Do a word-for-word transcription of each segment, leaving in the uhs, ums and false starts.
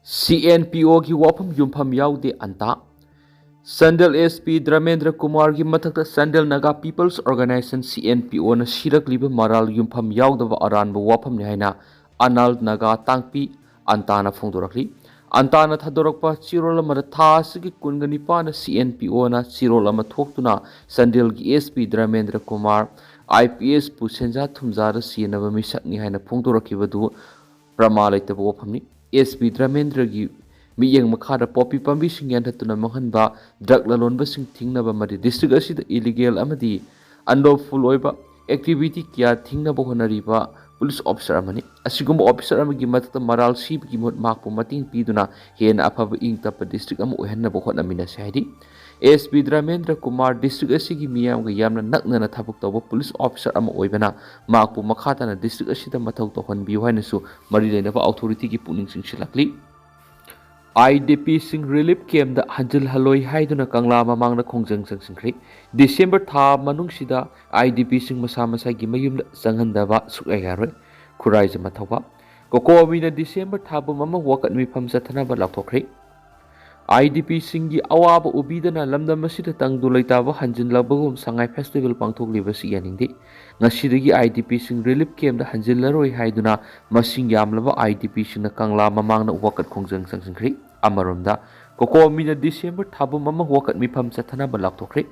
ꯁꯤ ꯑꯦꯟ ꯄꯤ ꯑꯣꯒꯤ ꯋꯥꯐꯝ ꯌꯨꯝꯐꯝ ꯌꯥꯎꯗꯦ ꯑꯟꯇꯥ꯫ ꯆꯥꯟꯗꯦꯜ ꯑꯦꯁ ꯄꯤ ꯗ꯭ꯔꯃꯦꯟꯗ꯭ꯔ ꯀꯨꯃꯥꯔꯒꯤ ꯃꯊꯛꯇ Chandel Naga peoples organisation, C N P ꯑꯣꯅ ꯁꯤꯔꯛꯂꯤꯕ ꯃꯔꯥꯜ ꯌꯨꯝꯐꯝ ꯌꯥꯎꯗꯕ ꯑꯔꯥꯟꯕ ꯋꯥꯐꯝꯅꯤ ꯍꯥꯏꯅ ꯑꯅꯥꯜ ꯅꯥꯒꯥ ꯇꯥꯡꯄꯤ ꯑꯟꯇꯥꯅ ꯐꯣꯡꯗꯣꯔꯛꯂꯤ꯫ ꯑꯟꯇꯥꯅ ꯊꯥꯗꯣꯔꯛꯄ ꯆꯦꯔꯣꯜ ꯑꯃꯗ ꯊꯥ ꯑꯁꯤꯒꯤ ꯀꯨꯟꯒ ꯅꯤꯄꯥꯟꯗ ꯁꯤ ꯑꯦꯟ ꯄꯤ ꯑꯣꯅ ꯆꯦꯔꯣꯜ ꯑꯃ ꯊꯣꯛꯇꯨꯅ ꯆꯥꯟꯗꯦꯜꯒꯤ S P ꯗ꯭ꯔꯃꯦꯟꯗ꯭ꯔ Kumar I P ꯑꯦꯁꯄꯨ ꯁꯦꯟꯖꯥ ꯊꯨꯝꯖꯥꯗ ꯁꯤꯖꯤꯟꯅꯕ ꯃꯤꯁꯛꯅꯤ ꯍꯥꯏꯅ ꯐꯣꯡꯗꯣꯔꯛꯈꯤꯕꯗꯨ ꯄ꯭ꯔꯃꯥ ꯂꯩꯇꯕ ꯋꯥꯐꯝꯅꯤ꯫ ꯑꯦꯁ ꯄꯤ ꯗ꯭ꯔꯃꯦꯟꯗ꯭ꯔꯒꯤ ꯃꯤꯠꯌꯦꯡ ꯃꯈꯥꯗ ꯄꯣꯄꯤ ꯄꯥꯝꯕꯤꯁꯤꯡ ꯌꯥꯟꯊꯠꯇꯨꯅ ꯃꯥꯡꯍꯟꯕ, ꯗ꯭ꯔꯒ ꯂꯂꯣꯟꯕꯁꯤꯡ ꯊꯤꯡꯅꯕ ꯑꯃꯗꯤ ꯗꯤꯁꯇ꯭ꯔꯤꯛ ꯑꯁꯤꯗ ꯏꯂꯤꯒꯦꯜ ꯑꯃꯗꯤ ꯑꯟꯂꯣꯐꯨꯜ ꯑꯣꯏꯕ ꯑꯦꯛꯇꯤꯚꯤꯇꯤ ꯀꯌꯥ ꯊꯤꯡꯅꯕ ꯍꯣꯠꯅꯔꯤꯕ ꯄꯨꯂꯤꯁ ꯑꯣꯐꯤꯁꯥꯔ ꯑꯃꯅꯤ꯫ ꯑꯁꯤꯒꯨꯝꯕ ꯑꯣꯐꯤꯁꯥꯔ ꯑꯃꯒꯤ ꯃꯊꯛꯇ ꯃꯔꯥꯜ ꯁꯤꯕꯒꯤ ꯃꯍꯨꯠ ꯃꯍꯥꯛꯄꯨ ꯃꯇꯦꯡ ꯄꯤꯗꯨꯅ ꯍꯦꯟꯅ ꯑꯐꯕ ꯏꯪ ꯇꯞꯄ ꯗꯤꯁꯇ꯭ꯔꯤꯛ ꯑꯃ ꯑꯣꯏꯍꯟꯅꯕ ꯍꯣꯠꯅꯃꯤꯟꯅꯁꯤ ꯍꯥꯏꯔꯤ꯫ ꯑꯦꯁ ꯄꯤ ꯗ꯭ꯔꯃꯦꯟꯗ꯭ꯔ ꯀꯨꯃꯥꯔ ꯗꯤꯁꯇ꯭ꯔꯤꯛ ꯑꯁꯤꯒꯤ ꯃꯤꯌꯥꯝꯒ ꯌꯥꯝꯅ ꯅꯛꯅꯅ ꯊꯕꯛ ꯇꯧꯕ ꯄꯨꯂꯤꯁ ꯑꯣꯐꯤꯁꯥꯔ ꯑꯃ ꯑꯣꯏꯕꯅ ꯃꯍꯥꯛꯄꯨ ꯃꯈꯥ ꯇꯥꯅ ꯗꯤꯁꯇ꯭ꯔꯤꯛ ꯑꯁꯤꯗ ꯃꯊꯧ ꯇꯧꯍꯟꯕꯤꯌꯨ ꯍꯥꯏꯅꯁꯨ ꯃꯔꯤ ꯂꯩꯅꯕ ꯑꯣꯊꯣꯔꯤꯇꯤꯒꯤ ꯄꯨꯛꯅꯤꯡ ꯆꯤꯡꯁꯤꯜꯂꯛꯂꯤ꯫ ꯑꯥꯏ ꯗꯤ ꯄꯤꯁꯤꯡ ꯔꯤꯂꯤꯐ ꯀꯦꯝꯗ ꯍꯟꯖꯤꯜꯍꯜꯂꯣꯏ ꯍꯥꯏꯗꯨꯅ ꯀꯪꯂꯥ ꯃꯃꯥꯡꯗ ꯈꯣꯡꯖꯪ ꯆꯪꯁꯤꯟꯈ꯭ꯔꯦ꯫ ꯗꯤꯁꯦꯝꯕꯔ ꯊꯥ ꯃꯅꯨꯡꯁꯤꯗ ꯑꯥꯏ ꯗꯤ ꯄꯤꯁꯤꯡ ꯃꯁꯥ ꯃꯁꯥꯒꯤ ꯃꯌꯨꯝꯗ ꯆꯪꯍꯟꯗꯕ ꯁꯨꯛꯌꯥ ꯌꯥꯔꯣꯏ꯫ ꯈꯨꯔꯥꯏꯖꯝ ꯑꯊꯧꯕ꯫ ꯀꯣꯀꯣꯃꯤꯅ ꯗꯤꯁꯦꯝꯕꯔ ꯊꯥ ꯄꯨꯝ ꯑꯃ ꯋꯥꯀꯠ ꯃꯤꯐꯝ ꯆꯠꯊꯅꯕ ꯂꯥꯎꯊꯣꯛꯈ꯭ꯔꯦ꯫ ꯑꯥꯏ ꯗꯤ ꯄꯤꯁꯤꯡꯒꯤ ꯑꯋꯥꯕ ꯎꯕꯤꯗꯅ ꯂꯝꯗꯝ ꯑꯁꯤꯗ ꯇꯪꯗꯨ ꯂꯩꯇꯥꯕ ꯍꯟꯖꯤꯜꯂꯕꯒꯨꯝ ꯁꯉꯥꯏ ꯐꯦꯁꯇꯤꯚꯦꯜ ꯄꯥꯡꯊꯣꯛꯂꯤꯕꯁꯤ ꯌꯥꯅꯤꯡꯗꯦ꯫ ꯉꯁꯤꯗꯒꯤ ꯑꯥꯏ ꯗꯤ ꯄꯤꯁꯤꯡ ꯔꯤꯂꯤꯐ ꯀꯦꯝꯗ ꯍꯟꯖꯤꯜꯂꯔꯣꯏ ꯍꯥꯏꯗꯨꯅ ꯃꯁꯤꯡ ꯌꯥꯝꯂꯕ ꯑꯥꯏ ꯗꯤ ꯄꯤꯁꯤꯡꯅ ꯀꯪꯂꯥ ꯃꯃꯥꯡꯗ ꯋꯥꯀꯠ ꯈꯣꯡꯖꯪ ꯆꯪꯁꯤꯟꯈ꯭ꯔꯦ꯫ ꯑꯃꯔꯣꯝꯗ, ꯀꯣꯀꯣꯃꯤꯅ ꯗꯤꯁꯦꯝꯕꯔ ꯊꯥ ꯄꯨꯝ ꯑꯃ ꯋꯥꯀꯠ ꯃꯤꯐꯝ ꯆꯠꯊꯅꯕ ꯂꯥꯎꯊꯣꯛꯈ꯭ꯔꯦ꯫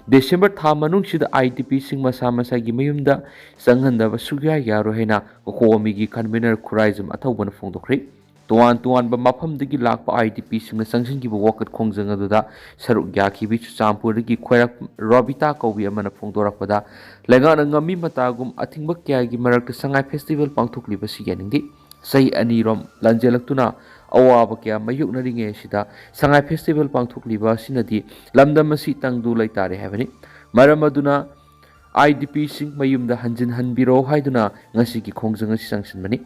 ꯗꯤꯁꯦꯝꯕꯔ ꯊꯥ ꯃꯅꯨꯡꯁꯤꯗ ꯑꯥꯏ ꯗꯤ ꯄꯤꯁꯤꯡ ꯃꯁꯥ ꯃꯁꯥꯒꯤ ꯃꯌꯨꯝꯗ ꯆꯪꯍꯟꯗꯕ ꯁꯨꯛꯌꯥ ꯌꯥꯔꯣꯏ ꯍꯥꯏꯅ ꯀꯣꯀꯣꯃꯤꯒꯤ ꯀꯟꯚꯤꯅꯔ ꯈꯨꯔꯥꯏꯖꯝ ꯑꯊꯧꯕꯅ ꯐꯣꯡꯗꯣꯛꯈ꯭ꯔꯦ꯫ ꯇꯣꯉꯥꯟ ꯇꯣꯉꯥꯟꯕ ꯃꯐꯝꯗꯒꯤ ꯂꯥꯛꯄ ꯑꯥꯏ ꯗꯤ ꯄꯤꯁꯤꯡꯅ ꯆꯪꯁꯤꯟꯈꯤꯕ ꯋꯥꯀꯠ ꯈꯣꯡꯖꯪ ꯑꯗꯨꯗ ꯁꯔꯨꯛ ꯌꯥꯈꯤꯕꯤ ꯆꯨꯔꯆꯥꯟꯄꯨꯔꯗꯒꯤ ꯈꯣꯏꯔꯥꯛ ꯔꯣꯕꯤꯇꯥ ꯀꯧꯕꯤ ꯑꯃꯅ ꯐꯣꯡꯗꯣꯔꯛꯄꯗ, ꯂꯩꯉꯥꯛꯅ ꯉꯝꯃꯤ ꯃꯇꯥꯒꯨꯝ ꯑꯊꯤꯡꯕ ꯀꯌꯥꯒꯤ ꯃꯔꯛꯇ ꯁꯉꯥꯏ ꯐꯦꯁꯇꯤꯚꯦꯜ ꯄꯥꯡꯊꯣꯛꯂꯤꯕꯁꯤ ꯌꯥꯅꯤꯡꯗꯦ꯫ ꯆꯍꯤ ꯑꯅꯤꯔꯣꯝ ꯂꯥꯟꯖꯦꯜꯂꯛꯇꯨꯅ ꯑꯋꯥꯕ ꯀꯌꯥ ꯃꯥꯌꯣꯛꯅꯔꯤꯉꯩ ꯑꯁꯤꯗ ꯁꯉꯥꯏ ꯐꯦꯁꯇꯤꯚꯦꯜ ꯄꯥꯡꯊꯣꯛꯂꯤꯕ ꯑꯁꯤꯅꯗꯤ ꯂꯝꯗꯝ ꯑꯁꯤ ꯇꯪꯗꯨ ꯂꯩꯇꯥꯔꯦ ꯍꯥꯏꯕꯅꯤ꯫ ꯃꯔꯝ ꯑꯗꯨꯅ ꯑꯥꯏ ꯗꯤ ꯄꯤꯁꯤꯡ ꯃꯌꯨꯝꯗ ꯍꯟꯖꯤꯟꯍꯟꯕꯤꯔꯣ ꯍꯥꯏꯗꯨꯅ ꯉꯁꯤꯒꯤ ꯈꯣꯡꯖꯪ ꯑꯁꯤ ꯆꯪꯁꯤꯟꯕꯅꯤ꯫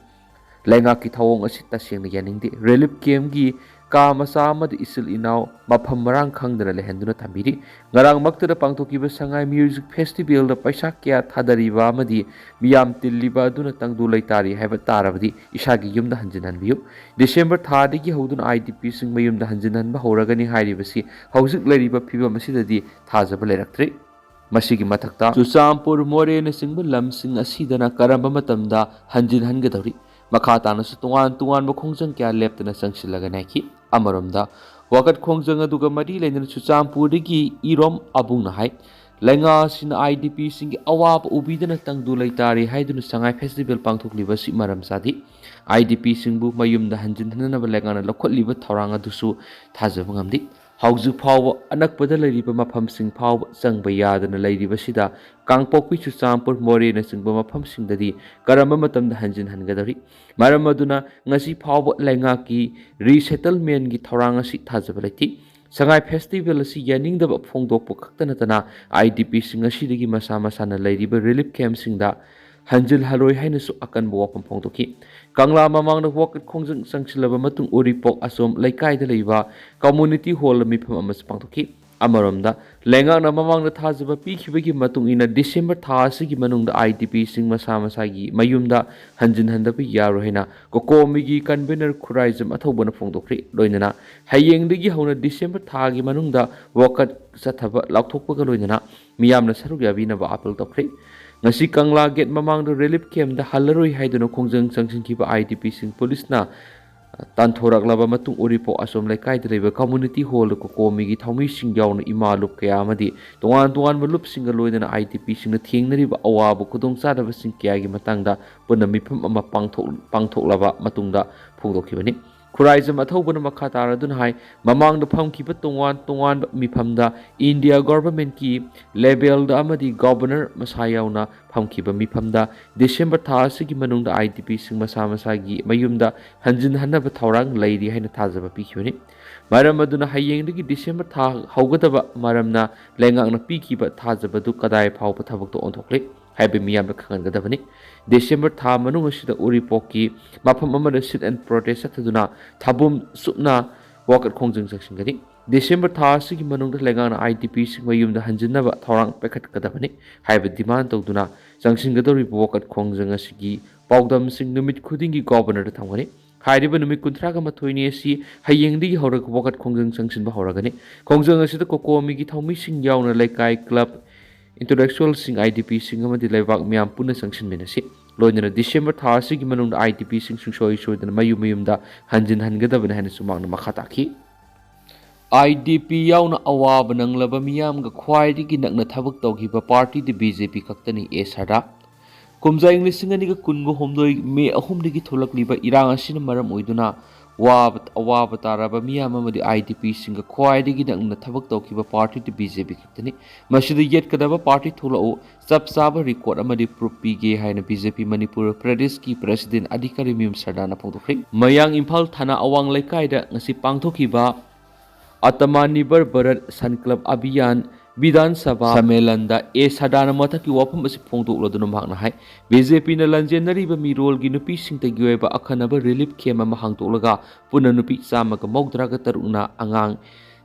ꯂꯩꯉꯥꯛꯀꯤ ꯊꯧꯑꯣꯡ ꯑꯁꯤ ꯇꯁꯦꯡꯅ ꯌꯥꯅꯤꯡꯗꯦ꯫ ꯔꯤꯂꯤꯐ ꯀꯦꯝꯒꯤ ꯀꯥ ꯃꯆꯥ ꯑꯃꯗ ꯏꯆꯤꯜ ꯏꯅꯥꯎ ꯃꯐꯝ ꯃꯔꯥꯡ ꯈꯪꯗꯅ ꯂꯩꯍꯟꯗꯨꯅ ꯊꯝꯕꯤꯔꯤ꯫ ꯉꯔꯥꯡꯃꯛꯇꯗ ꯄꯥꯡꯊꯣꯛꯈꯤꯕ ꯁꯉꯥꯏ ꯃ꯭ꯌꯨꯖꯤꯛ ꯐꯦꯁꯇꯤꯚꯦꯜꯗ ꯄꯩꯁꯥ ꯀꯌꯥ ꯊꯥꯗꯔꯤꯕ ꯑꯃꯗꯤ ꯃꯤꯌꯥꯝ ꯇꯤꯜꯂꯤꯕ ꯑꯗꯨꯅ ꯇꯪꯗꯨ ꯂꯩꯇꯥꯔꯤ ꯍꯥꯏꯕ ꯇꯥꯔꯕꯗꯤ ꯏꯁꯥꯒꯤ ꯌꯨꯝꯗ ꯍꯟꯖꯤꯟꯍꯟꯕꯤꯌꯨ꯫ ꯗꯤꯁꯦꯝꯕꯔ ꯊꯥꯗꯒꯤ ꯍꯧꯗꯨꯅ IDPꯁꯤꯡ ꯃꯌꯨꯝꯗ ꯍꯟꯖꯤꯟꯍꯟꯕ ꯍꯧꯔꯒꯅꯤ ꯍꯥꯏꯔꯤꯕꯁꯤ ꯍꯧꯖꯤꯛ ꯂꯩꯔꯤꯕ ꯐꯤꯕꯝ ꯑꯁꯤꯗꯗꯤ ꯊꯥꯖꯕ ꯂꯩꯔꯛꯇ꯭ꯔꯦ꯫ ꯃꯁꯤꯒꯤ ꯃꯊꯛꯇ ꯆꯨꯔꯆꯥꯟꯄꯨꯔ, ꯃꯣꯔꯦꯅꯆꯤꯡꯕ ꯂꯝꯁꯤꯡ ꯑꯁꯤꯗꯅ ꯀꯔꯝꯕ ꯃꯇꯝꯗ ꯍꯟꯖꯤꯟꯍꯟꯒꯗꯧꯔꯤ? ꯃꯈꯥ ꯇꯥꯅꯁꯨ ꯇꯣꯉꯥꯟ ꯇꯣꯉꯥꯟꯕ ꯈꯣꯡꯖꯪ ꯀꯌꯥ ꯂꯦꯞꯇꯅ ꯆꯪꯁꯤꯜꯂꯒ ꯅꯥꯏꯈꯤ꯫ ꯑꯃꯔꯣꯝꯗ ꯋꯥꯀꯠ ꯈꯣꯡꯖꯪ ꯑꯗꯨꯒ ꯃꯔꯤ ꯂꯩꯅꯅ ꯆꯨꯔꯆꯥꯟꯄꯨꯔꯗꯒꯤ ꯏꯔꯣꯝ ꯑꯕꯨꯡꯅ ꯍꯥꯏ, ꯂꯩꯉꯥꯛ ꯑꯁꯤꯅ IDPꯁꯤꯡꯒꯤ ꯑꯋꯥꯕ ꯎꯕꯤꯗꯅ ꯇꯪꯗꯨ ꯂꯩꯇꯥꯔꯤ ꯍꯥꯏꯗꯨꯅ ꯁꯉꯥꯏ ꯐꯦꯁꯇꯤꯚꯦꯜ ꯄꯥꯡꯊꯣꯛꯂꯤꯕ ꯑꯁꯤ ꯃꯔꯝ ꯆꯥꯗꯦ꯫ IDPꯁꯤꯡꯕꯨ ꯃꯌꯨꯝꯗ ꯍꯟꯖꯤꯟꯍꯟꯅꯕ ꯂꯩꯉꯥꯛꯅ ꯂꯧꯈꯠꯂꯤꯕ ꯊꯧꯔꯥꯡ ꯑꯗꯨꯁꯨ ꯊꯥꯖꯕ ꯉꯝꯗꯦ꯫ ꯍꯧꯖꯤꯛ ꯐꯥꯎꯕ ꯑꯅꯛꯄꯗ ꯂꯩꯔꯤꯕ ꯃꯐꯝꯁꯤꯡ ꯐꯥꯎꯕ ꯆꯪꯕ ꯌꯥꯗꯅ ꯂꯩꯔꯤꯕꯁꯤꯗ ꯀꯥꯡꯄꯣꯛꯄꯤ, ꯆꯨꯔꯆꯥꯟꯄꯨꯔ, ꯃꯣꯔꯦꯅꯆꯤꯡꯕ ꯃꯐꯝꯁꯤꯡꯗꯗꯤ ꯀꯔꯝꯕ ꯃꯇꯝꯗ ꯍꯟꯖꯤꯟꯍꯟꯒꯗꯧꯔꯤ? ꯃꯔꯝ ꯑꯗꯨꯅ ꯉꯁꯤ ꯐꯥꯎꯕ ꯂꯩꯉꯥꯛꯀꯤ ꯔꯤꯁꯦꯇꯜꯃꯦꯟꯒꯤ ꯊꯧꯔꯥꯡ ꯑꯁꯤ ꯊꯥꯖꯕ ꯂꯩꯇꯦ꯫ ꯁꯉꯥꯏ ꯐꯦꯁꯇꯤꯚꯦꯜ ꯑꯁꯤ ꯌꯥꯅꯤꯡꯗꯕ ꯐꯣꯡꯗꯣꯛꯄ ꯈꯛꯇ ꯅꯠꯇꯅ IDPꯁꯤꯡ ꯑꯁꯤꯗꯒꯤ ꯃꯁꯥ ꯃꯁꯥꯅ ꯂꯩꯔꯤꯕ ꯔꯤꯂꯤꯐ ꯀꯦꯝꯞꯁꯤꯡꯗ ꯍꯟꯖꯤꯜꯍꯜꯂꯣꯏ ꯍꯥꯏꯅꯁꯨ ꯑꯀꯟꯕ ꯋꯥꯐꯝ ꯐꯣꯡꯗꯣꯛꯈꯤ꯫ ꯀꯪꯂꯥ ꯃꯃꯥꯡꯗ ꯋꯥꯀꯠ ꯈꯣꯡꯖꯪ ꯆꯪꯁꯤꯜꯂꯕ ꯃꯇꯨꯡ ꯎꯔꯤꯄꯣꯛ ꯑꯁꯣꯝ ꯂꯩꯀꯥꯏꯗ ꯂꯩꯕ ꯀꯝꯃꯨꯅꯤꯇꯤ ꯍꯣꯜꯗ ꯃꯤꯐꯝ ꯑꯃꯁꯨ ꯄꯥꯡꯊꯣꯛꯈꯤ꯫ ꯑꯃꯔꯣꯝꯗ ꯂꯩꯉꯥꯛꯅ ꯃꯃꯥꯡꯗ ꯊꯥꯖꯕ ꯄꯤꯈꯤꯕꯒꯤ ꯃꯇꯨꯡ ꯏꯟꯅ ꯗꯤꯁꯦꯝꯕꯔ ꯊꯥ ꯑꯁꯤꯒꯤ ꯃꯅꯨꯡꯗ IDPꯁꯤꯡ ꯃꯁꯥ ꯃꯁꯥꯒꯤ ꯃꯌꯨꯝꯗ ꯍꯟꯖꯤꯟꯍꯟꯗꯕ ꯌꯥꯔꯣꯏ ꯍꯥꯏꯅ ꯀꯣꯀꯣꯃꯤꯒꯤ ꯀꯟꯚꯦꯅꯔ ꯈꯨꯔꯥꯏꯖꯝ ꯑꯊꯧꯕꯅ ꯐꯣꯡꯗꯣꯛꯈ꯭ꯔꯦ꯫ ꯂꯣꯏꯅꯅ ꯍꯌꯦꯡꯗꯒꯤ ꯍꯧꯅ ꯗꯤꯁꯦꯝꯕꯔ ꯊꯥꯒꯤ ꯃꯅꯨꯡꯗ ꯋꯥꯀꯠ ꯆꯠꯊꯕ ꯂꯥꯎꯊꯣꯛꯄꯒ ꯂꯣꯏꯅꯅ ꯃꯤꯌꯥꯝꯅ ꯁꯔꯨꯛ ꯌꯥꯕꯤꯅꯕ ꯑꯥꯄꯤꯜ ꯇꯧꯈ꯭ꯔꯦ꯫ ꯉꯁꯤ ꯀꯪꯂꯥ ꯒꯦꯠ ꯃꯃꯥꯡꯗ ꯔꯤꯂꯤꯐ ꯀꯦꯝꯞꯇ ꯍꯜꯂꯔꯣꯏ ꯍꯥꯏꯗꯨꯅ ꯈꯣꯡꯖꯪ ꯆꯪꯁꯤꯟꯈꯤꯕ IDPꯁꯤꯡ ꯄꯨꯂꯤꯁꯅ ꯇꯥꯟꯊꯣꯔꯛꯂꯕ ꯃꯇꯨꯡ ꯎꯔꯤꯄꯣꯛ ꯑꯁꯣꯝ ꯂꯩꯀꯥꯏꯗ ꯂꯩꯕ ꯀꯝꯃꯨꯅꯤꯇꯤ ꯍꯣꯜꯗ ꯀꯣꯀꯣꯃꯤꯒꯤ ꯊꯧꯃꯤꯁꯤꯡ ꯌꯥꯎꯅ ꯏꯃꯥ ꯂꯨꯞ ꯀꯌꯥ ꯑꯃꯗꯤ ꯇꯣꯉꯥꯟ ꯇꯣꯉꯥꯟꯕ ꯂꯨꯞꯁꯤꯡꯒ ꯂꯣꯏꯅꯅ IDPꯁꯤꯡꯅ ꯊꯦꯡꯅꯔꯤꯕ ꯑꯋꯥꯕ ꯈꯨꯗꯣꯡꯆꯥꯗꯕꯁꯤꯡ ꯀꯌꯥꯒꯤ ꯃꯇꯥꯡꯗ ꯄꯨꯟꯅ ꯃꯤꯐꯝ ꯑꯃ ꯄꯥꯡꯊꯣꯛ-, ꯄꯥꯡꯊꯣꯛꯂꯕ ꯃꯇꯨꯡꯗ ꯐꯣꯡꯗꯣꯛꯈꯤꯕꯅꯤ꯫ ꯈꯨꯔꯥꯏꯖꯝ ꯑꯊꯧꯕꯅ ꯃꯈꯥ ꯇꯥꯔꯗꯨꯅ ꯍꯥꯏ, ꯃꯃꯥꯡꯗ ꯐꯝꯈꯤꯕ ꯇꯣꯉꯥꯟ ꯇꯣꯉꯥꯟꯕ ꯃꯤꯐꯝꯗ ꯏꯟꯗꯤꯌꯥ ꯒꯣꯚꯔꯟꯃꯦꯟꯠꯀꯤ ꯂꯦꯚꯦꯜꯗ ꯑꯃꯗꯤ ꯒꯣꯚꯔꯅꯔ ꯃꯁꯥ ꯌꯥꯎꯅ ꯐꯝꯈꯤꯕ ꯃꯤꯐꯝꯗ ꯗꯤꯁꯦꯝꯕꯔ ꯊꯥ ꯑꯁꯤꯒꯤ ꯃꯅꯨꯡꯗ IDPꯁꯤꯡ ꯃꯁꯥ ꯃꯁꯥꯒꯤ ꯃꯌꯨꯝꯗ ꯍꯟꯖꯤꯟꯍꯟꯅꯕ ꯊꯧꯔꯥꯡ ꯂꯩꯔꯤ ꯍꯥꯏꯅ ꯊꯥꯖꯕ ꯄꯤꯈꯤꯕꯅꯤ꯫ ꯃꯔꯝ ꯑꯗꯨꯅ ꯍꯌꯦꯡꯗꯒꯤ ꯗꯤꯁꯦꯝꯕꯔ ꯊꯥ ꯍꯧꯒꯗꯕ ꯃꯔꯝꯅ ꯂꯩꯉꯥꯛꯅ ꯄꯤꯈꯤꯕ ꯊꯥꯖꯕꯗꯨ ꯀꯗꯥꯏ ꯐꯥꯎꯕ ꯊꯕꯛꯇ ꯑꯣꯟꯊꯣꯛꯂꯤ? ꯍꯥꯏꯕ ꯃꯤꯌꯥꯝꯗ ꯈꯪꯍꯟꯒꯗꯕꯅꯤ꯫ ꯗꯤꯁꯦꯝꯕꯔ ꯊꯥ ꯃꯅꯨꯡ ꯑꯁꯤꯗ ꯎꯔꯤꯄꯣꯛꯀꯤ ꯃꯐꯝ ꯑꯃꯗ sit and protest ꯆꯠꯊꯗꯨꯅ ꯊꯥꯕꯨꯝ ꯆꯨꯞꯅ ꯋꯥꯀꯠ ꯈꯣꯡꯖꯪ ꯆꯪꯁꯤꯟꯒꯅꯤ꯫ ꯗꯤꯁꯦꯝꯕꯔ ꯊꯥ ꯑꯁꯤꯒꯤ ꯃꯅꯨꯡꯗ ꯂꯩꯉꯥꯛꯅ IDPꯁꯤꯡ ꯃꯌꯨꯝꯗ ꯍꯟꯖꯤꯟꯅꯕ ꯊꯧꯔꯥꯡ ꯄꯥꯏꯈꯠꯀꯗꯕꯅꯤ ꯍꯥꯏꯕ demand ꯇꯧꯗꯨꯅ ꯆꯪꯁꯤꯟꯒꯗꯧꯔꯤꯕ ꯋꯥꯀꯠ ꯈꯣꯡꯖꯪ ꯑꯁꯤꯒꯤ ꯄꯥꯎꯗꯝꯁꯤꯡ ꯅꯨꯃꯤꯠ ꯈꯨꯗꯤꯡꯒꯤ Governorꯗ ꯊꯝꯒꯅꯤ꯫ ꯍꯥꯏꯔꯤꯕ ꯅꯨꯃꯤꯠ ꯀꯨꯟꯊ꯭ꯔꯥꯒ ꯃꯥꯊꯣꯏꯅꯤ ꯑꯁꯤ ꯍꯌꯦꯡꯗꯒꯤ ꯍꯧꯔꯒ ꯋꯥꯀꯠ ꯈꯣꯡꯖꯪ ꯆꯪꯁꯤꯟꯕ ꯍꯧꯔꯒꯅꯤ꯫ ꯈꯣꯡꯖꯪ ꯑꯁꯤꯗ COCOMIꯒꯤ ꯊꯧꯃꯤꯁꯤꯡ ꯌꯥꯎꯅ ꯂꯩꯀꯥꯏ, club, intellectualꯁꯤꯡ, IDPꯁꯤꯡ ꯑꯃꯗꯤ ꯂꯩꯕꯥꯛ ꯃꯤꯌꯥꯝ ꯄꯨꯟꯅ ꯆꯪꯁꯤꯟꯃꯤꯟꯅꯁꯤ꯫ ꯂꯣꯏꯅꯅ ꯗꯤꯁꯦꯝꯕꯔ ꯊꯥ ꯑꯁꯤꯒꯤ ꯃꯅꯨꯡꯗ IDPꯁꯤꯡ ꯁꯨꯡꯁꯣꯏ ꯁꯣꯏꯗꯅ ꯃꯌꯨꯝ ꯃꯌꯨꯝꯗ ꯍꯟꯖꯤꯟꯍꯟꯒꯗꯕꯅꯤ ꯍꯥꯏꯅꯁꯨ ꯃꯍꯥꯛꯅ ꯃꯈꯥ ꯇꯥꯈꯤ꯫ IDP ꯌꯥꯎꯅ ꯑꯋꯥꯕ ꯅꯪꯂꯕ ꯃꯤꯌꯥꯝꯒ ꯈ꯭ꯋꯥꯏꯗꯒꯤ ꯅꯛꯅ ꯊꯕꯛ ꯇꯧꯈꯤꯕ partyꯗꯤ BJP ꯈꯛꯇꯅꯤ, ꯑꯦ ꯁꯔꯗꯥ꯫ ꯀꯨꯝꯖꯥ ꯏꯪ ꯂꯤꯁꯤꯡ ꯑꯅꯤꯒ ꯀꯨꯟꯒ ꯍꯨꯝꯗꯣꯏ ꯃꯦ ꯑꯍꯨꯝꯗꯒꯤ ꯊꯣꯛꯂꯛꯂꯤꯕ ꯏꯔꯥꯡ ꯑꯁꯤꯅ ꯃꯔꯝ ꯑꯣꯏꯗꯨꯅ ꯋꯥꯕ, ꯑꯋꯥꯕ ꯇꯥꯔꯕ ꯃꯤꯌꯥꯝ ꯑꯃꯗꯤ IDPꯁꯤꯡꯒ ꯈ꯭ꯋꯥꯏꯗꯒꯤ ꯅꯛꯅ ꯊꯕꯛ ꯇꯧꯈꯤꯕ partyꯗꯤ BJP ꯈꯛꯇꯅꯤ꯫ ꯃꯁꯤꯗ ꯌꯦꯠꯀꯗꯕ party ꯊꯣꯛꯂꯛꯎ, ꯆꯞ ꯆꯥꯕ record ꯑꯃꯗꯤ proof ꯄꯤꯒꯦ ꯍꯥꯏꯅ BJP ꯃꯅꯤꯄꯨꯔ ꯄ꯭ꯔꯗꯦꯁꯀꯤ president ꯑꯗꯤꯀꯥꯔꯤ ꯃꯌꯨꯝ ꯁꯔꯗꯥꯅ ꯐꯣꯡꯗꯣꯛꯈ꯭ꯔꯦ꯫ ꯃꯌꯥꯡ ꯏꯝꯐꯥꯜ ꯊꯥꯅ ꯑꯋꯥꯡ ꯂꯩꯀꯥꯏꯗ ꯉꯁꯤ ꯄꯥꯡꯊꯣꯛꯈꯤꯕ ꯑꯇꯃꯥꯅꯤꯕꯔ ꯚꯥꯔꯠ ꯁꯟꯀꯜꯞ ꯑꯚꯤꯌꯥꯟ ꯕꯤꯙꯥꯟ ꯁꯚꯥ ꯁꯝꯃꯦꯂꯟꯗ ꯑꯦ ꯁꯔꯗꯥꯅ ꯃꯊꯛꯀꯤ ꯋꯥꯐꯝ ꯑꯁꯤ ꯐꯣꯡꯗꯣꯛꯂꯗꯨꯅ ꯃꯍꯥꯛꯅ ꯍꯥꯏ, BJPꯅ ꯂꯥꯟꯖꯦꯟꯅꯔꯤꯕ ꯃꯤꯔꯣꯜꯒꯤ ꯅꯨꯄꯤꯁꯤꯡꯇꯒꯤ ꯑꯣꯏꯕ ꯑꯈꯟꯅꯕ relief camp ꯑꯃ ꯍꯥꯡꯗꯣꯛꯂꯒ ꯄꯨꯟꯅ ꯅꯨꯄꯤ ꯆꯥꯝꯃꯒ ꯃꯧꯗ꯭ꯔꯥꯒ ꯇꯔꯨꯛꯅ ꯑꯉꯥꯡ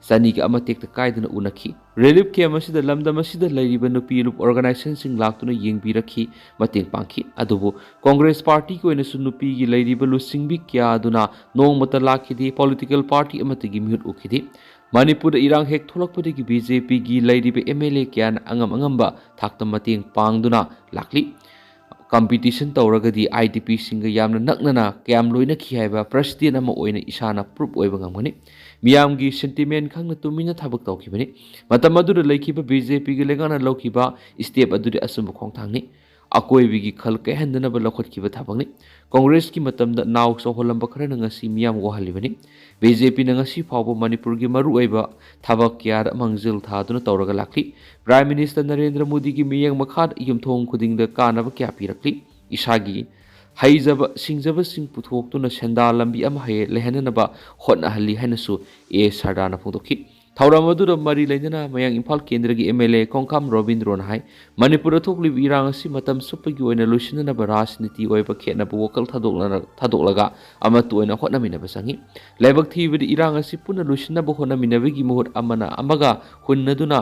ꯆꯅꯤꯒ ꯑꯃ ꯇꯦꯛꯇ ꯀꯥꯏꯗꯅ ꯎꯅꯈꯤ꯫ Relief camp ꯑꯁꯤꯗ ꯂꯝꯗꯝ ꯑꯁꯤꯗ ꯂꯩꯔꯤꯕ ꯅꯨꯄꯤ ꯂꯨꯞ organizationꯁꯤꯡ ꯂꯥꯛꯇꯨꯅ ꯌꯦꯡꯕꯤꯔꯛꯈꯤ, ꯃꯇꯦꯡ ꯄꯥꯡꯈꯤ꯫ ꯑꯗꯨꯕꯨ Congress partyꯒꯤ ꯑꯣꯏꯅꯁꯨ ꯅꯨꯄꯤꯒꯤ ꯂꯩꯔꯤꯕ ꯂꯨꯆꯤꯡꯕꯤ ꯀꯌꯥ ꯑꯗꯨꯅ ꯅꯣꯡꯃꯇ ꯂꯥꯛꯈꯤꯗꯦ, political party ꯑꯃꯠꯇꯒꯤ ꯃꯤꯍꯨꯠ ꯎꯈꯤꯗꯦ꯫ ꯃꯅꯤꯄꯨꯔꯗ ꯏꯔꯥꯡ ꯍꯦꯛ ꯊꯣꯛꯂꯛꯄꯗꯒꯤ BJPꯒꯤ ꯂꯩꯔꯤꯕ MLA ꯀꯌꯥꯅ ꯑꯉꯝ ꯑꯉꯝꯕ ꯊꯥꯛꯇ ꯃꯇꯦꯡ ꯄꯥꯡꯗꯨꯅ ꯂꯥꯛꯂꯤ꯫ Competition ꯇꯧꯔꯒꯗꯤ IDPꯁꯤꯡꯒ ꯌꯥꯝꯅ ꯅꯛꯅꯅ ꯀꯌꯥꯝ ꯂꯣꯏꯅꯈꯤ ꯍꯥꯏꯕ president ꯑꯃ ꯑꯣꯏꯅ ꯏꯁꯥꯅ proof ꯑꯣꯏꯕ ꯉꯝꯒꯅꯤ꯫ ꯃꯤꯌꯥꯝꯒꯤ sentiment ꯈꯪꯅ ꯇꯨꯃꯤꯟꯅ ꯊꯕꯛ ꯇꯧꯈꯤꯕꯅꯤ꯫ ꯃꯇꯝ ꯑꯗꯨꯗ ꯂꯩꯈꯤꯕ BJPꯒꯤ ꯂꯩꯉꯥꯛꯅ ꯂꯧꯈꯤꯕ step ꯑꯗꯨꯗꯤ ꯑꯆꯨꯝꯕ ꯈꯣꯡꯊꯥꯡꯅꯤ꯫ ꯑꯀꯣꯏꯕꯒꯤ ꯈꯜ ꯀꯥꯏꯍꯟꯗꯅꯕ ꯂꯧꯈꯠꯈꯤꯕ ꯊꯕꯛꯅꯤ꯫ Congressꯀꯤ ꯃꯇꯝꯗ ꯅꯥꯎ ꯆꯥꯎꯍꯜꯂꯝꯕ ꯈꯔꯅ ꯉꯁꯤ ꯃꯤꯌꯥꯝ ꯋꯥꯍꯜꯂꯤꯕꯅꯤ꯫ BJPꯅ ꯉꯁꯤ ꯐꯥꯎꯕ ꯃꯅꯤꯄꯨꯔꯒꯤ ꯃꯔꯨꯑꯣꯏꯕ ꯊꯕꯛ ꯀꯌꯥꯗ ꯃꯥꯡꯖꯤꯜ ꯊꯥꯗꯨꯅ ꯇꯧꯔꯒ ꯂꯥꯛꯂꯤ꯫ Prime Minister ꯅꯔꯦꯟꯗ꯭ꯔ ꯃꯣꯗꯤꯒꯤ ꯃꯤꯠꯌꯦꯡ ꯃꯈꯥꯗ ꯌꯨꯝꯊꯣꯡ ꯈꯨꯗꯤꯡꯗ ꯀꯥꯟꯅꯕ ꯀꯌꯥ ꯄꯤꯔꯛꯂꯤ꯫ ꯏꯁꯥꯒꯤ ꯍꯩꯖꯕ ꯁꯤꯡꯖꯕꯁꯤꯡ ꯄꯨꯊꯣꯛꯇꯨꯅ ꯁꯦꯟꯗꯥ ꯂꯝꯕꯤ ꯑꯃ ꯍꯩ-, ꯂꯩꯍꯟꯅꯅꯕ ꯍꯣꯠꯅꯍꯜꯂꯤ ꯍꯥꯏꯅꯁꯨ ꯑꯦ ꯁꯔꯗꯥꯅ ꯐꯣꯡꯗꯣꯛꯈꯤ꯫ ꯊꯧꯔꯝ ꯑꯗꯨꯗ ꯃꯔꯤ ꯂꯩꯅꯅ ꯃꯌꯥꯡ ꯏꯝꯐꯥꯜ ꯀꯦꯟꯗ꯭ꯔꯒꯤ ꯑꯦꯝ ꯑꯦꯜ ꯑꯦ ꯈꯣꯡꯈꯥꯝ ꯔꯣꯕꯤꯟꯗ꯭ꯔꯣꯅ ꯍꯥꯏ, ꯃꯅꯤꯄꯨꯔꯗ ꯊꯣꯛꯂꯤꯕ ꯏꯔꯥꯡ ꯑꯁꯤ ꯃꯇꯝ ꯆꯨꯞꯄꯒꯤ ꯑꯣꯏꯅ ꯂꯣꯏꯁꯤꯟꯅꯅꯕ ꯔꯥꯖꯅꯤꯇꯤ ꯑꯣꯏꯕ ꯈꯦꯠꯅꯕ ꯋꯥꯈꯜ ꯊꯥꯗꯣꯛꯂꯅ-, ꯊꯥꯗꯣꯛꯂꯒ ꯑꯃꯠꯇ ꯑꯣꯏꯅ ꯍꯣꯠꯅꯃꯤꯟꯅꯕ ꯆꯪꯏ꯫ ꯂꯥꯏꯕꯛ ꯊꯤꯕꯗꯤ ꯏꯔꯥꯡ ꯑꯁꯤ ꯄꯨꯟꯅ ꯂꯣꯏꯁꯤꯟꯅꯕ ꯍꯣꯠꯅꯃꯤꯟꯅꯕꯒꯤ ꯃꯍꯨꯠ ꯑꯃꯅ ꯑꯃꯒ ꯍꯨꯟꯅꯗꯨꯅ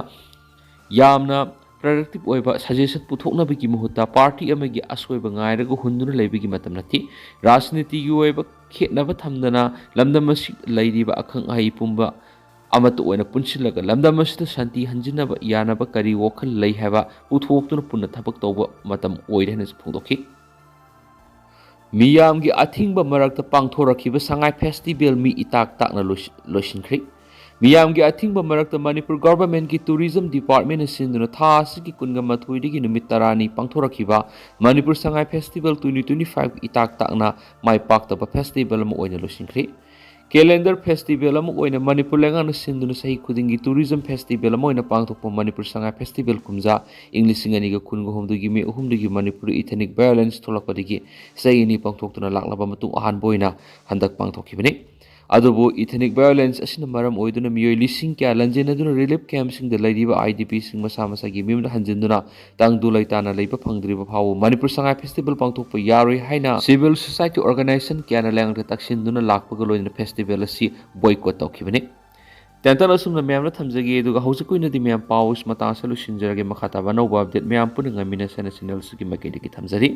ꯌꯥꯝꯅ productive ꯑꯣꯏꯕ suggestion ꯄꯨꯊꯣꯛꯅꯕꯒꯤ ꯃꯍꯨꯠꯇ party ꯑꯃꯒꯤ ꯑꯁꯣꯏꯕ ꯉꯥꯏꯔꯒ ꯍꯨꯟꯗꯨꯅ ꯂꯩꯕꯒꯤ ꯃꯇꯝ ꯅꯠꯇꯦ꯫ ꯔꯥꯖꯅꯤꯇꯤꯒꯤ ꯑꯣꯏꯕ ꯈꯦꯠꯅꯕ ꯊꯝꯗꯅ ꯂꯝꯗꯝ ꯑꯁꯤꯗ ꯂꯩꯔꯤꯕ ꯑꯈꯪ ꯑꯍꯩ ꯄꯨꯝꯕ ꯑꯃꯠꯇ ꯑꯣꯏꯅ ꯄꯨꯟꯁꯤꯜꯂꯒ ꯂꯝꯗꯝ ꯑꯁꯤꯗ ꯁꯥꯟꯇꯤ ꯍꯟꯖꯤꯟꯅꯕ ꯌꯥꯅꯕ ꯀꯔꯤ ꯋꯥꯈꯜ ꯂꯩ ꯍꯥꯏꯕ ꯄꯨꯊꯣꯛꯇꯨꯅ ꯄꯨꯟꯅ ꯊꯕꯛ ꯇꯧꯕ ꯃꯇꯝ ꯑꯣꯏꯔꯦ ꯍꯥꯏꯅꯁꯨ ꯐꯣꯡꯗꯣꯛꯈꯤ꯫ ꯃꯤꯌꯥꯝꯒꯤ ꯑꯊꯤꯡꯕ ꯃꯔꯛꯇ ꯄꯥꯡꯊꯣꯔꯛꯈꯤꯕ ꯁꯉꯥꯏ festival ꯃꯤ ꯏꯇꯥꯛ ꯇꯥꯛꯅ ꯂꯣꯏꯁꯤ-, ꯂꯣꯏꯁꯤꯟꯈ꯭ꯔꯤ꯫ ꯃꯤꯌꯥꯝꯒꯤ ꯑꯊꯤꯡꯕ ꯃꯔꯛꯇ ꯃꯅꯤꯄꯨꯔ governmentꯀꯤ tourism departmentꯅ ꯁꯤꯟꯗꯨꯅ ꯊꯥ ꯑꯁꯤꯒꯤ ꯀꯨꯟꯒ ꯃꯥꯊꯣꯏꯗꯒꯤ ꯅꯨꯃꯤꯠ ꯇꯔꯥꯅꯤ ꯄꯥꯡꯊꯣꯔꯛꯈꯤꯕ Manipur Sangai festival twenty twenty five ꯏꯇꯥꯛ ꯇꯥꯛꯅ ꯃꯥꯏ ꯄꯥꯛꯇꯕ festival ꯑꯃ ꯑꯣꯏꯅ ꯂꯣꯏꯁꯤꯟꯈ꯭ꯔꯤ꯫ Calendar festival ꯑꯃ ꯑꯣꯏꯅ ꯃꯅꯤꯄꯨꯔ ꯂꯩꯉꯥꯛꯅ ꯁꯤꯟꯗꯨꯅ ꯆꯍꯤ ꯈꯨꯗꯤꯡꯒꯤ tourism festival ꯑꯃ ꯑꯣꯏꯅ ꯄꯥꯡꯊꯣꯛꯄ ꯃꯅꯤꯄꯨꯔ ꯁꯉꯥꯏ festival ꯀꯨꯝꯖꯥ ꯏꯪ ꯂꯤꯁꯤꯡ ꯑꯅꯤꯒ ꯀꯨꯟꯒ ꯍꯨꯝꯗꯣꯏꯒꯤ ꯃꯦ ꯑꯍꯨꯝꯗꯒꯤ ꯃꯅꯤꯄꯨꯔꯗ ethnic violence ꯊꯣꯛꯂꯛꯄꯗꯒꯤ ꯆꯍꯤ ꯑꯅꯤ ꯄꯥꯡꯊꯣꯛꯇꯨꯅ ꯂꯥꯛꯂꯕ ꯃꯇꯨꯡ ꯑꯍꯥꯟꯕ ꯑꯣꯏꯅ ꯍꯟꯗꯛ ꯄꯥꯡꯊꯣꯛꯈꯤꯕꯅꯤ꯫ ꯑꯗꯨꯕꯨ ethnic violence ꯑꯁꯤꯅ ꯃꯔꯝ ꯑꯣꯏꯗꯨꯅ ꯃꯤꯑꯣꯏ ꯂꯤꯁꯤꯡ ꯀꯌꯥ ꯂꯟꯖꯦꯟꯅꯗꯨꯅ relief campꯁꯤꯡꯗ ꯂꯩꯔꯤꯕ IDPꯁꯤꯡ ꯃꯁꯥ ꯃꯁꯥꯒꯤ ꯃꯌꯨꯝꯗ ꯍꯟꯖꯤꯟꯗꯨꯅ ꯇꯪꯗꯨ ꯂꯩꯇꯥꯅ ꯂꯩꯕ ꯐꯪꯗ꯭ꯔꯤꯕ ꯐꯥꯎꯕ ꯃꯅꯤꯄꯨꯔ ꯁꯉꯥꯏ festival ꯄꯥꯡꯊꯣꯛꯄ ꯌꯥꯔꯣꯏ ꯍꯥꯏꯅ civil society organization ꯀꯌꯥꯅ ꯂꯩꯉꯥꯛꯇ ꯇꯛꯁꯤꯟꯗꯨꯅ ꯂꯥꯛꯄꯒ ꯂꯣꯏꯅꯅ festival ꯑꯁꯤ boycott ꯇꯧꯈꯤꯕꯅꯤ꯫ ꯇꯦꯟꯇꯟ ꯑꯁꯨꯝꯅ ꯃꯌꯥꯝꯅ ꯊꯝꯖꯒꯦ, ꯑꯗꯨꯒ ꯍꯧꯖꯤꯛꯀꯤ ꯑꯣꯏꯅꯗꯤ ꯃꯌꯥꯝ ꯄꯥꯎ ꯃꯇꯥꯡ ꯑꯁꯤꯗ ꯂꯣꯏꯁꯤꯟꯖꯔꯒꯦ꯫ ꯃꯈꯥ ꯇꯥꯕ ꯑꯅꯧꯕ update ꯃꯌꯥꯝ ꯄꯨꯟꯅ ꯉꯥꯏꯃꯤꯟꯅꯁꯦ ꯍꯥꯏꯅ channel ꯑꯁꯤꯒꯤ ꯃꯥꯏꯀꯩꯗꯒꯤ ꯊꯝꯖꯔꯤ꯫